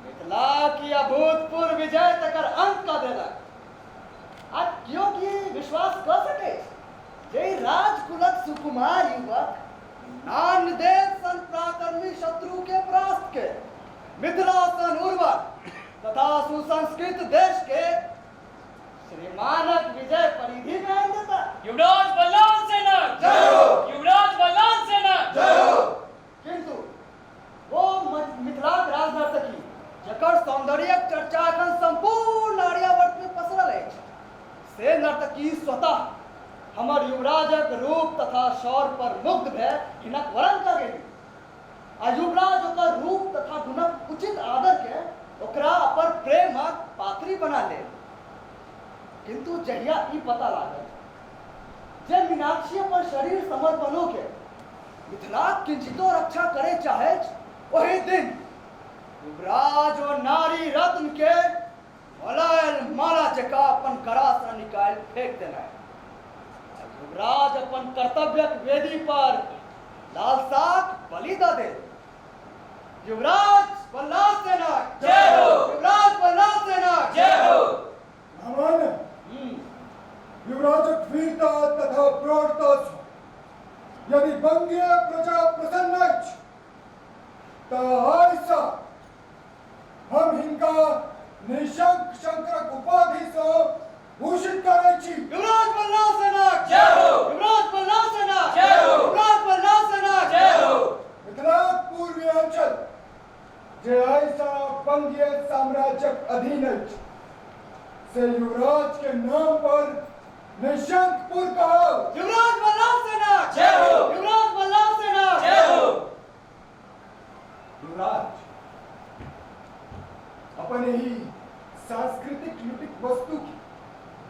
मिथिला की अभूतपूर्व विजय तकर अंत कऽ देलक। आ केओ की विश्वास कऽ सकै जे ई राजकुलक सुकुमार युवक नान्यदेव सन पराक्रमी शत्रु के परास्त के मिथिला सन उर्वर तथा सुसंस्कृत देश के श्रीमानक विजय परिधि में आनि देता। युवराज बल्लाल सेना जय हो! युवराज बल्लाल सेना जय हो! किंतु वो मिथिलाक राजनर्तकी जकर से नर्तकी स्वतः हमर युवराजक रूप तथा शौर्य पर मुग्ध भए हिनक वरण कऽ गेली आ युवराज ओकर रूप तथा गुणक उचित आदर के ओकरा अपन प्रेमक पात्री बना लेल। किन्तु जहिया ई पता लागल जे मीनाक्षी अपन शरीर समर्पणो के मिथिलाक किंचितो रक्षा करे चाहैछ, ओहि दिन युवराज ओ नारी रत्न के मलायल माला जकाँ अपन गरासँ निकालि फेंक देलनि आ युवराज अपन कर्तव्यक वेदी पर लालसाक बलि दऽ देल। युवराज बल्लाल सेनाक जय हो! युवराज बल्लाल सेनाक जय हो! ब्राह्मण, युवराजक वीरता तथा प्रौढ़ता सँ यदि बंगीय प्रजा प्रसन्न अछि तऽ आइसँ हम हिनका निशंक शंकरक उपाधि सँ भूषित करै छी। युवराज बल्लाल सेनाक जय हो! युवराज बल्लाल सेनाक जय हो! युवराज बल्लाल सेनाक जय हो! मिथिलाक पूर्वी अंचल जे आइसँ बंगीय साम्राज्यक अधीन अछि से युवराज के नाम पर निशंकपुर कहाओ। युवराज बल्लाल सेनाक जय हो! युवराज बल्लाल सेनाक जय हो! युवराज अपन एहि सांस्कृतिक लुटिक वस्तु की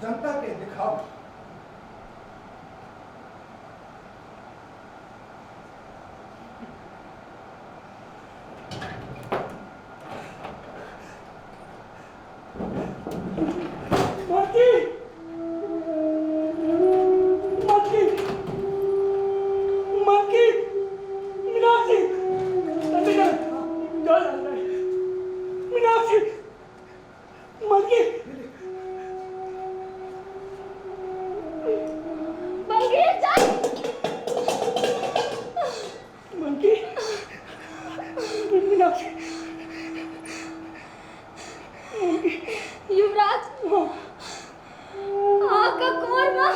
जनता के दिखाओ। Monkey, monkey, monkey, Meenakshi, Meenakshi, monkey. बंगी जा। मंकी, मीनाक्षी। युवराज, आका कोरमा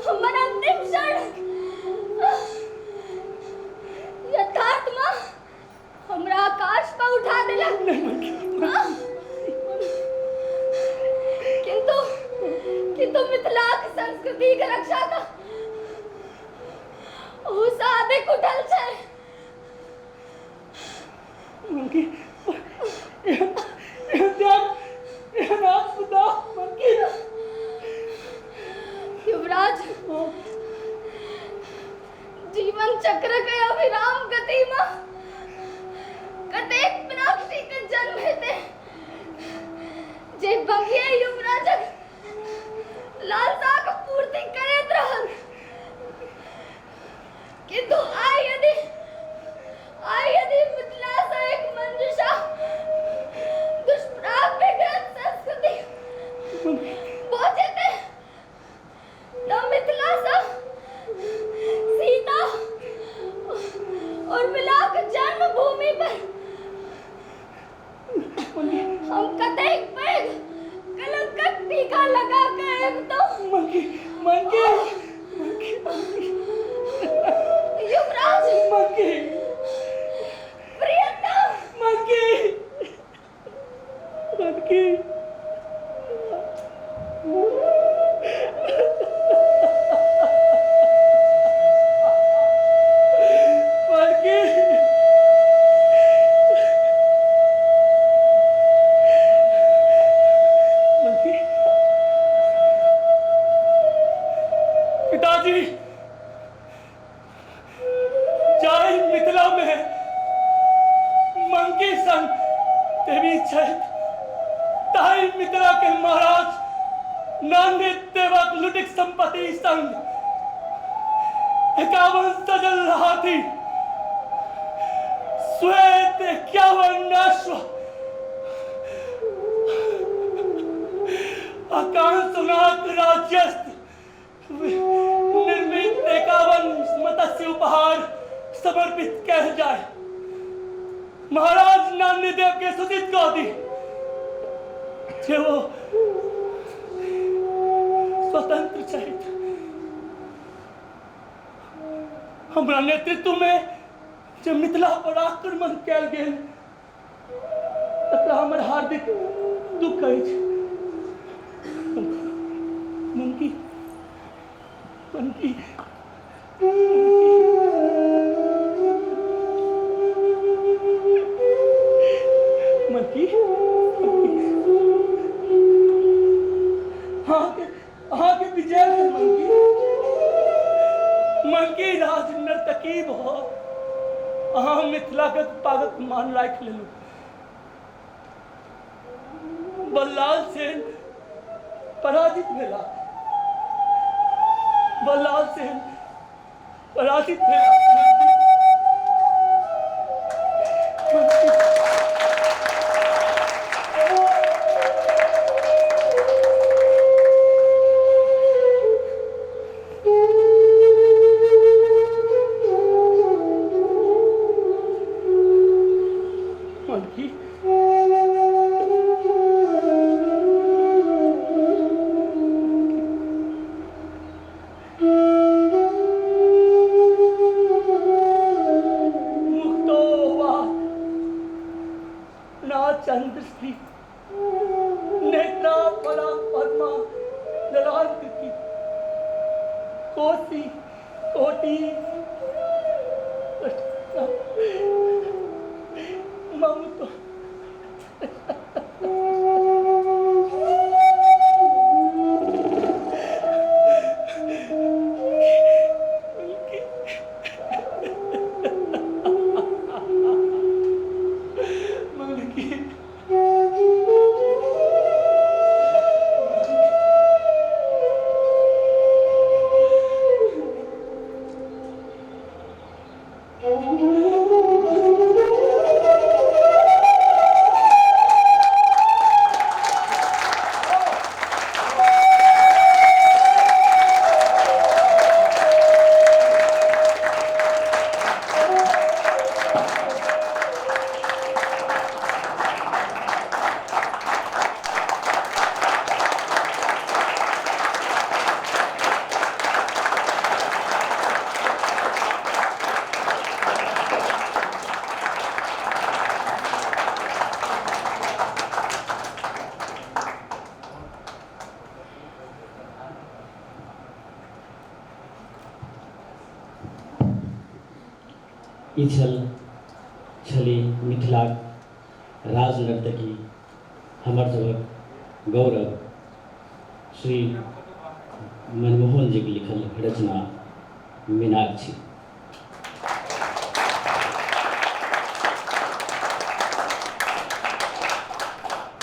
हमर अंतिम क्षण यथार्थ में हमरा आकाश पर उठा देलक, किंतु किंतु मिथिलाक संस्कृति के रक्षा तऽ ओहूसँ अधिक उठल छै। मंकी, एहन त्याग, एहन आत्मदाह मंकी। युवराज, जीवन चक्र के अभिराम गति में कतेक मीनाक्षी के जन्म हेतै जे बंगीय युवराजक लालसाक पूर्ति करैत रहल, किंतु आइ यदि मिथिला सँ एक मंजुषा दुष्प्राप्य ग्रंथ संस्कृति भऽ जेतै तऽ मिथिला सँ सीता उर्मिलाक जन्मभूमि पर हम कतेक पैघ कलंकक टीका लगा कऽ अबितहुँ। Monkey, monkey, monkey, monkey. Yuvraj. Monkey. प्रियतम। Monkey, monkey. मंकी। मंकी। पिताजी, जाहि मिथिला में मंकी संग देवी छथि ताहि मिथिला के महाराज नान्य देवक लुटिक संपत्ति संग 51 सजल हाथी, श्वेत 51 अश्व, आकांक्षनाथ राज्यस्थ निर्मित 51 मत्स्य उपहार समर्पित कयल जाय। महाराज नान्य देव के सूचित कऽ दी जे ओ स्वतंत्र छथि। हमरा नेतृत्व में जे मिथिला पर आक्रमण कयल गेल तकरा हमर हार्दिक दुख अछि। मनकी, मनकी, मनकी, अहाँके अहाँके विजय भेल मनकी। मनकी राज नर्तकी भऽ अहाँ मिथिलाके पागक मान राखि लेलहुँ। बल्लाल सेन पराजित भेला, बल्लाल सेन पराजित भेला। मनकी, मुक्तो वा ना चंद्रश्री नेत्रा फला पद्मा दलांत की कोसी कोटि मम तो मनकी। ई छल छली मिथिलाक राजनर्तकी, हमर सभक गौरव, श्री मनमोहन जीके लिखल रचना मीनाक्षी।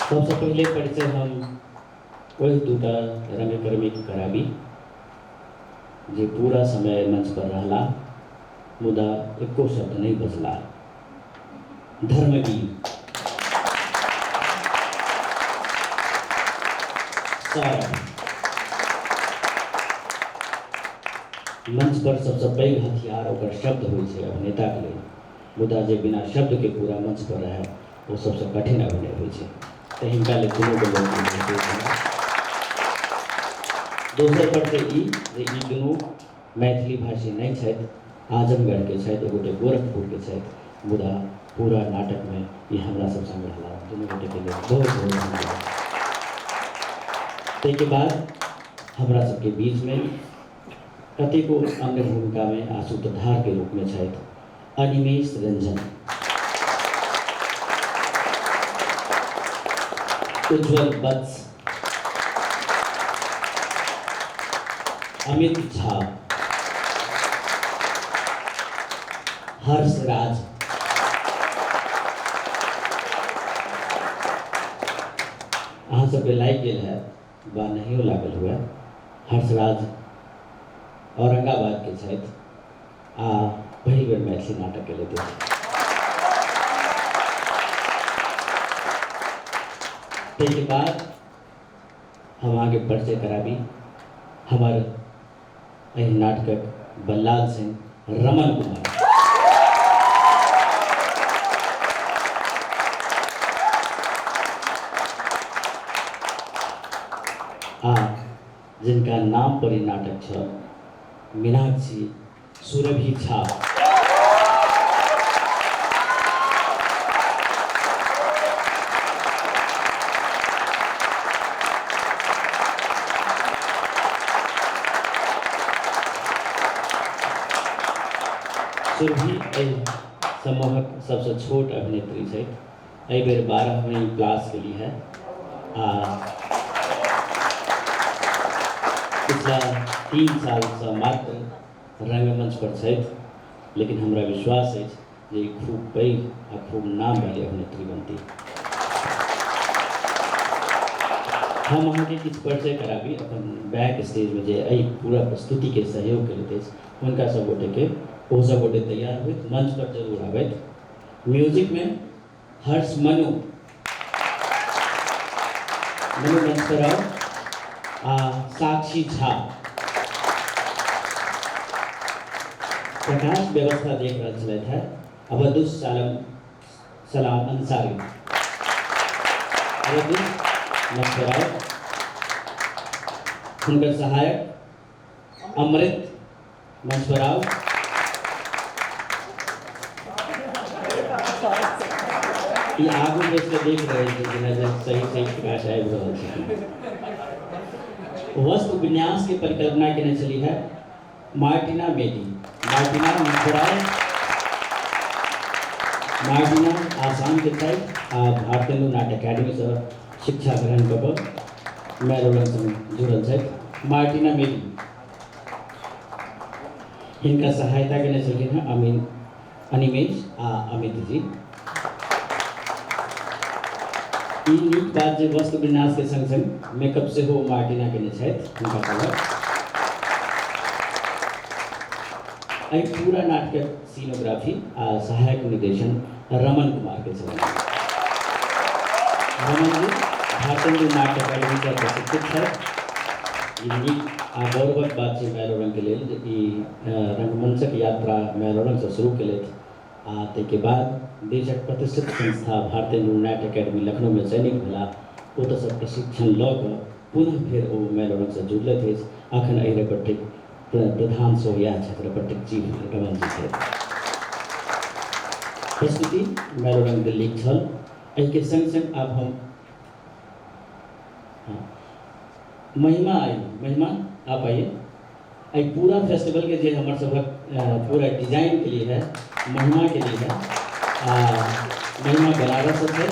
सबसँ पहिले परिचय हम ओहि दूटा रंगकर्मीके कराबी जे पूरा समय मंच पर रहला मुदा एको शब्द नहि बजला। धर्मवीर सौरभ। मंच पर सबसँ पैघ हथियार ओकर शब्द होइ छै अभिनेताके लेल, मुदा जे बिना शब्दके पूरा मंच पर रहै ओ सबसँ कठिन अभिनय होइ छै, तऽ हिनका लेल दुनूके बहुत बहुत। दोसर पर से ई जे ई दुनू मैथिली भाषी नहि छथि, आजमगढ़के छथि, एक गोटे गोरखपुरके छथि, मुदा पूरा नाटकमे ई हमरा सब संग रहला। दुनू गोटेके लेल बहुत बहुत धन्यवाद। ताहिके बाद हमरा सबके बीचमे कतेको अन्य भूमिकामे आ सूत्रधारके रूपमे छथि अनिमेष रंजन, उज्जवल वत्स, अमित झा, हर्ष राज। अहाँ सबके लागि गेल है वा नहियो लागल हुए, हर्षराज औरंगाबाद के छथि आ पहिल बेर मैथिली नाटक केलथि। ताहिके बाद हम अहाँके परिचय कराबी हमर एहि नाटकक बल्लाल सिंह रमन कुमार। आ जिनका नाम पर ई नाटक छल, मीनाक्षी सुरभि झा। सुरभि एहि समूहक सबसँ छोट अभिनेत्री छथि। एहि बेर 12वीं क्लास केली है आ पिछला 3 सालसँ मात्र रंगमंच पर छथि, लेकिन हमरा विश्वास अछि जे ई खूब पैघ आ खूब नाम वाली अभिनेत्री बनती। हम अहाँके किछु परिचय कराबी अपन बैक स्टेजमे जे एहि पूरा प्रस्तुतिके सहयोग केलथि अछि हुनका सब गोटेके। ओ सब गोटे तैयार होइत मंच पर जरूर आबथि। म्यूजिकमे हर्ष मनु, मनु मंच पर आउ, आ साक्षी झा। प्रकाश व्यवस्था देख रहल छलथि है अवधुस सलाम, सलाम अंसारी। अवधुस मंच पर आउ। हुनकर सहायक अमृत मंच पर आउ। ई आगू बैस के देख रहल छै जेना जे सही सही प्रकाश आबि रहल छै। वस्त्र विन्यास के परिकल्पना केने छली है मार्टिना मेदी। मार्टिना मंच पर आउ। मार्टिना आसाम के छथि आ भारतेंदु नाट्य अकादमी से शिक्षा ग्रहण कऽ कऽ मैलोरंग संग जुड़ल छथि। मार्टिना मेदी हिनका सहायता केने छलखिन हेँ अमीन अनिमेश आ अमित जी। ई नीक बात जे वस्त्र विन्यास के संग संग मेकअप सेहो मार्टिना केने छथि हुनका सभक। एहि पूरा नाटकक सीनोग्राफी आ सहायक निर्देशन रमन कुमार के छलनि। रमन जी भारतेंदु नाट्य अकादमी सँ प्रशिक्षित छथि। ई नीक आ गौरवक बात छै मैलोरंग के लेल जे ई रंगमंचक यात्रा मैलोरंग सँ शुरू केलथि आ ताहिके बाद देशक प्रतिष्ठित संस्था भारतेंदु नाट्य अकादमी लखनऊ में चयनित भेला। ओतऽसँ प्रशिक्षण लऽ कऽ पुनः फेर ओ मैलोरंग सँ जुड़लथि अछि। अखन एहि रेपर्टरीक प्रधान सेहो इएह छथि, रेपर्टरीक चीफ रमन जी छथि। प्रस्तुति मैलोरंग दिल्लीक छल। एहिके संग संग आब हम हाँ, महिमा आई, महिमा आप आइए। एहि पूरा फेस्टिवल के जे हमर सभक पूरा डिजाइन के लिए है महिमा के लिए है, आ महिमा बनारस से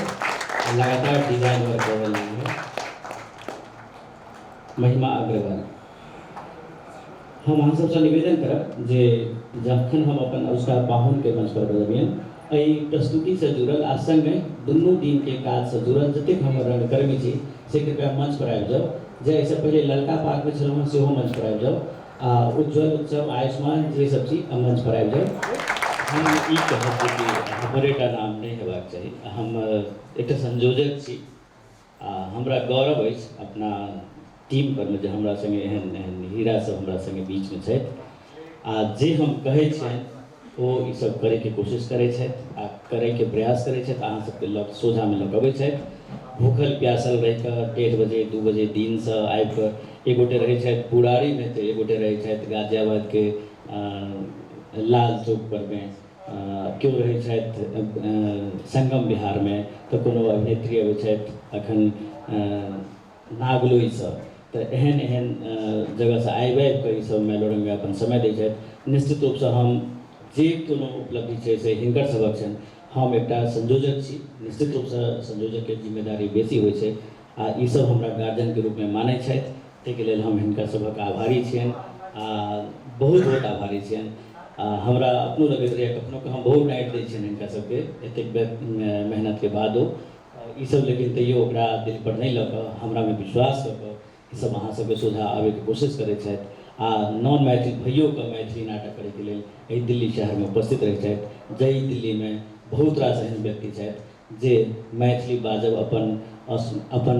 लगातार डिजाइन वर्क कर रही है महिमा अग्रवाल। हम अहाँ सबसँ निवेदन करब जे जखन हम अपन आविष्कार पाहुन के मंच पर बजबियन एहि प्रस्तुति से जुड़ल आ संगे दुनू दिन के काज से जुड़ल जतेक हमर रंगकर्मी छी से कृपया मंच पर आबि जाउ। जे एहिसँ पहिले ललका पाग में छलहुँ हँ सेहो मंच पर आबि जाउ, आ उज्ज्वल उत्सव आयुष्मान जे सब छी मंच पर आबि जाउ। हम ई कहब जे कि हमरेटा नाम नहि हेबाक चाही, हम एकटा संयोजक छी आ हमरा गौरव अछि अपना टीम पर में जे हमरा संगे एहन एहन हीरा सब हमरा संगे बीच में छथि आ जे हम कहै छियनि ओ ई सब करैके कोशिश करै छथि आ करैके प्रयास करै छथि, अहाँ सबके लग सोझामे लऽ कऽ अबै छथि। भूखल प्यासल रहिकऽ 1:30 बजे 2 बजे दिनसँ आबिकऽ एक गोटे रहै छथि पुरारीमे तऽ एक गोटे रहै छथि गाजियाबादके लाल चौक परमे, केओ रहै छथि संगम बिहारमे तऽ कोनो अभिनेत्री अबै छथि अखन नागलोइसँ, तऽ एहन एहन जगहसँ आबि आबि कऽ ईसब मैलोरंगमे अपन समय दै छथि। निश्चित रूपसँ हम जे कोनो उपलब्धि छै से हिनकर सबक छनि। हम एकटा संयोजक छी, निश्चित रूपसँ संयोजकके जिम्मेदारी बेसी होइ छै आ ईसब हमरा गार्जियनके रूपमे मानै छथि, ताहिके लेल हम हिनकर सबक आभारी छियनि आ बहुत बहुत आभारी छियनि। आ हमरा अपनो लगैत रहैए कखनो कऽ हम बहुत डाँटि दै छियनि हिनका सबके एतेक मेहनतके बादो ईसब, लेकिन तैयो ओकरा दिल पर नहि लऽ कऽ हमरामे विश्वास कऽ कऽ ईसब अहाँ सबके सोझाँ आबैके कोशिश करै छथि आ नॉन मैथिल भइयो कऽ मैथिली नाटक करैके लेल एहि दिल्ली शहरमे उपस्थित रहै छथि। जाहि दिल्लीमे बहुत रास एहन व्यक्ति छथि जे मैथिली बाजब अपन अपन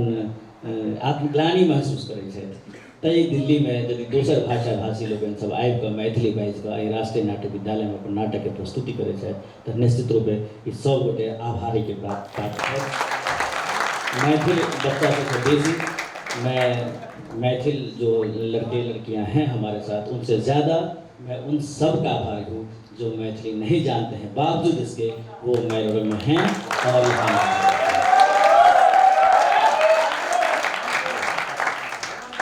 आत्मग्लानि महसूस करै छथि, ताहि दिल्लीमे यदि दोसर भाषा भाषी लोकनि सब आबि कऽ मैथिली बाजि कऽ एहि राष्ट्रीय नाट्य विद्यालयमे अपन नाटकके प्रस्तुति करै छथि तऽ निश्चित रूपे ई सब गोटे आभारीके पात्र छथि। मैथिल बच्चा सबसँ बेसी मैं मैथिल जो लड़के लड़कियां हैं हमारे साथ उनसे ज़्यादा मैं उन सब का आभारी हूँ जो मैथिली नहीं जानते हैं, बावजूद इसके वो मैलोरंग में हैं और यहाँ।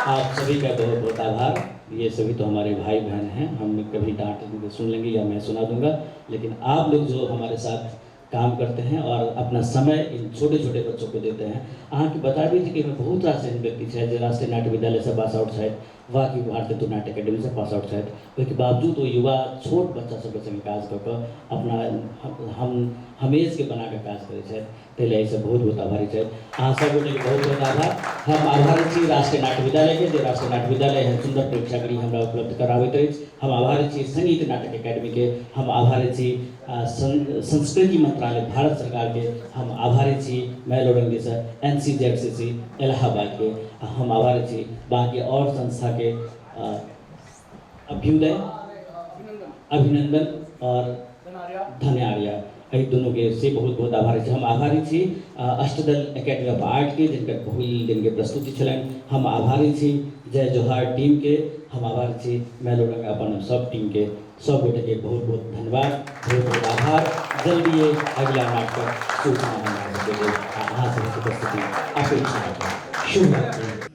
आप सभी का बहुत बहुत आभार। ये सभी तो हमारे भाई बहन हैं, हम कभी डांट के सुन लेंगे या मैं सुना दूंगा, लेकिन आप लोग जो हमारे साथ काम करते हैं और अपना समय इन छोटे छोटे बच्चों को देते हैं। अहाँके बताबी जे कि एहिमे बहुत रास एहन व्यक्ति छथि जे राष्ट्रीय नाट्य विद्यालयसँ पास आउट छथि वा कि भारतीय तो नाट्य अकेडमीसँ पास आउट छथि। ओहिके बावजूद ओ युवा छोट बच्चा सबके सङ्गे काज कऽ कऽ अपना हम हमेशके बना कऽ काज करै छथि, ताहि लए एहिसँ बहुत बहुत आभारी छथि। अहाँ सब गोटेके बहुत बहुत आभार। हम आभारी छी राष्ट्रीय नाट्य विद्यालयके, जे राष्ट्रीय नाट्य विद्यालय एहन सुन्दर प्रेक्षागृह हमरा उपलब्ध कराबैत अछि। हम आभारी छी सङ्गीत नाटक एकेडमीके, हम आभारी छी संस्कृति मंत्रालय भारत सरकारके, हम आभारी छी मैलोरंगीसँ N C Z C C इलाहाबादके, आ हम आभारी छी बाँकी आओर संस्थाके। अभ्युदय, अभिनंदन और धन्यार्या, एहि दुनूके से बहुत बहुत आभारी छी। हम आभारी छी अष्टदल एकेडमी ऑफ आर्टके, जिनकर पहिल दिनके प्रस्तुति छलनि। हम आभारी छी जय जोहार टीमके, हम आभारी छी मैलोरंग अपन सब टीमके। सब गोटेके बहुत बहुत धन्यवाद, बहुत बहुत आभार। जल्दिए अगिला नाटकक सूचना हम अहाँ सबके देब आ अहाँ सबके उपस्थिति अपेक्षा। शुभ रात्रि।